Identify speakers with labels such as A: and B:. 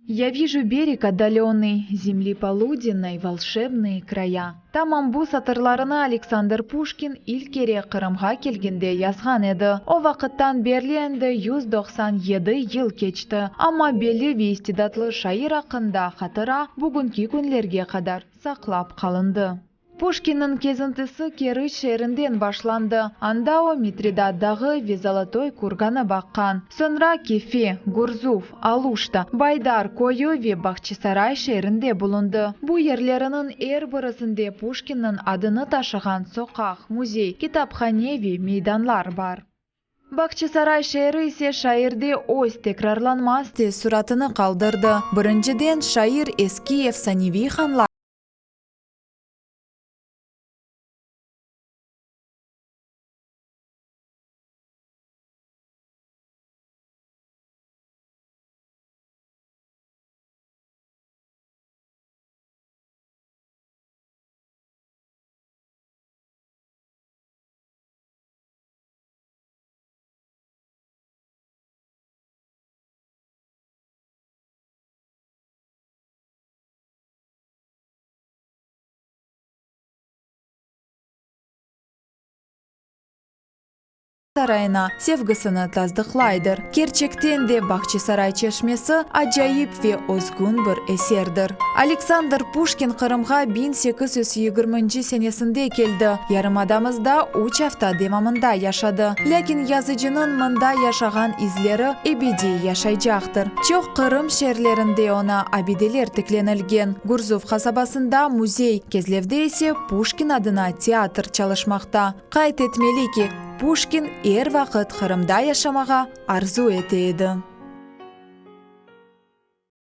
A: Ya viju bereg otdalönnıy, Zemli poludennay volşebnıye kraya. Tamam bu satırlarını Aleksandr Puşkin ilk kere Qırımğa kelgende yazğan edi. O vaqıttan berli endi 197 yıl keçti, amma belli ve istidatlı şair aqqında hatıra bugünki künlerge qadar saqlap qalındı. Puşkinniñ kezintisi Keriç şeerinden başlandı, anda o Mitridat dağı ve Zolotoy kurganı baqqan. Soñra Kefe, Gurzuf, Aluşta, Baydar köyü ve Bağçasaray şeerinde bulundı. Bu yerleriniñ er birisinde Puşkinniñ adını taşığan soqaq, müzey, kitaphane ve meydanlar bar. Bağçasaray şeeri ise şairde öz tekrarlanmaz teessuratını qaldırdı. Birinciden, şair eski efsaneviy hanlar. Sarayına sevgisini tasdıqlaydır. Kerçekten de Bağçasaray çeşmesi acayip ve özgün bir eserdir. Aleksandr Puşkin Qırımğa 1820-nci senesinde keldi, yarımadamızda üç afta devamında yaşadı. Lâkin yazıcınıñ mında yaşağan izleri ebediy yaşaycaqtır. Çoq Qırım şeerlerinde oña abideler tiklenilgen, Gurzuf qasabasında müzey, Kezlevde ise Puşkin adına teatr çalışmaqta. Qayd etmeli ki, Puşkin er vaqıt Qırımda yaşamağa arzu ete edi.